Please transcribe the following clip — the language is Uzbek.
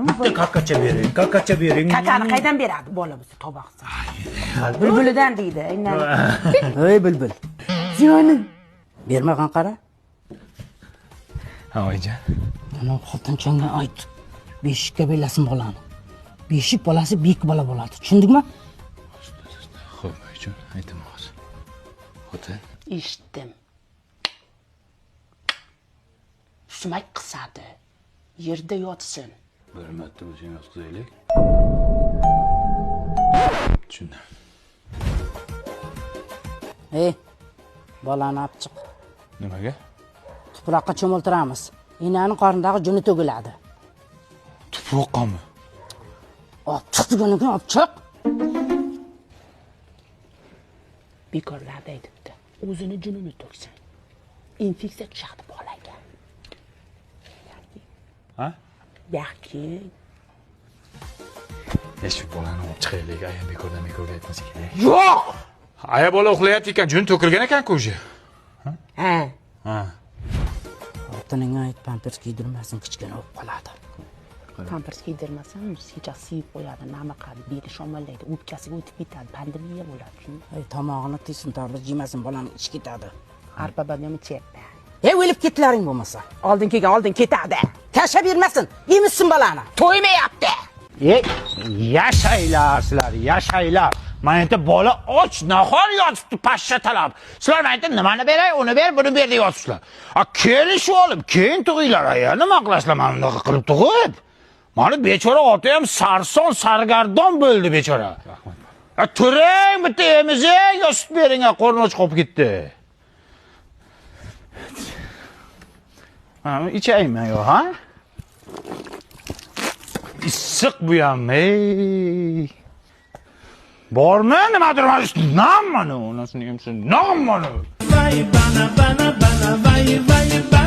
Bitta kakacha bering, kakacha bering. Kakani qaydan beradi bola bo'lsa tavba qilsin. Bulbulidan deydi. Aynan. Ey bulbul. Jonim. Bermag'an qara. Ha, oyijon. Ana xotinchangga ayt. Beshikka belasin bolani. Beshik bolasi bek bola bo'ladi. Tushundingmi? Xo'p, oyijon, aytaman hozir. Xotin. Eshitdim. Sumak qisadi. Yerda yotsin. Bir marta bo'lsa ham yotqizaylik. Tushundim. Ey, bolani olib chiq. Nimaga? Tuproqqa cho'miltiramiz. Enani qornidagi juni to'kiladi. Tuproqqami? Olib chiq degandan keyin olib chiq. Bekorlarda aytibdi. O'zini junini to'ksin. Infeksiya tushadi bolaga. Ha? Yaxki. E shu bolani olib chiqaylik, aya bekordan bekorga aytmasa kerak. Yo'q. Aya bola uxlayapti ekan, jun to'kilgan ekan-ku уже. Ha. Ha. Xotiningga ayt, pampers kiydirmasin, kichkina bo'lib qoladi. Pampers kiydirmasam, сейчас siyib qo'yadi, namiqadi, beli shamollaydi, o'pkasiga o'tib ketadi, pandemiya bo'ladi. Tushundingmi? Ey, tomog'ini tiysin, torliq yemasin, bolani ichi ketadi. Arpa bodom ichyapman. Ey, o'lib ketlaring bo'lmasa. Oldin kelgan oldin ketadi. Tashlab bermasin, emizsin bolani. To'ymayapti. E, yashanglar sizlar, yashanglar. Mana yerda bola och, nahor yotibdi pashsha talab. Sizlar mana yerda nimani beray, uni ber, buni ber deyapsizlar. A kelishib olib, keyin tug'inglar aya, nima qilasizlar mana bunaqa qilib tug'ib? Mana bechora ota ham sarson, sargardon bo'ldi bechora. A turing, bitta emizing, yo sut bering, a qorni och qolib ketdi. Ha, ichaymi yo, ha? Issiq bu ham, ey. Bormi nimadir mana shu nam mana, onasini emsin, nam mana. Vay bana bana bana vay vay.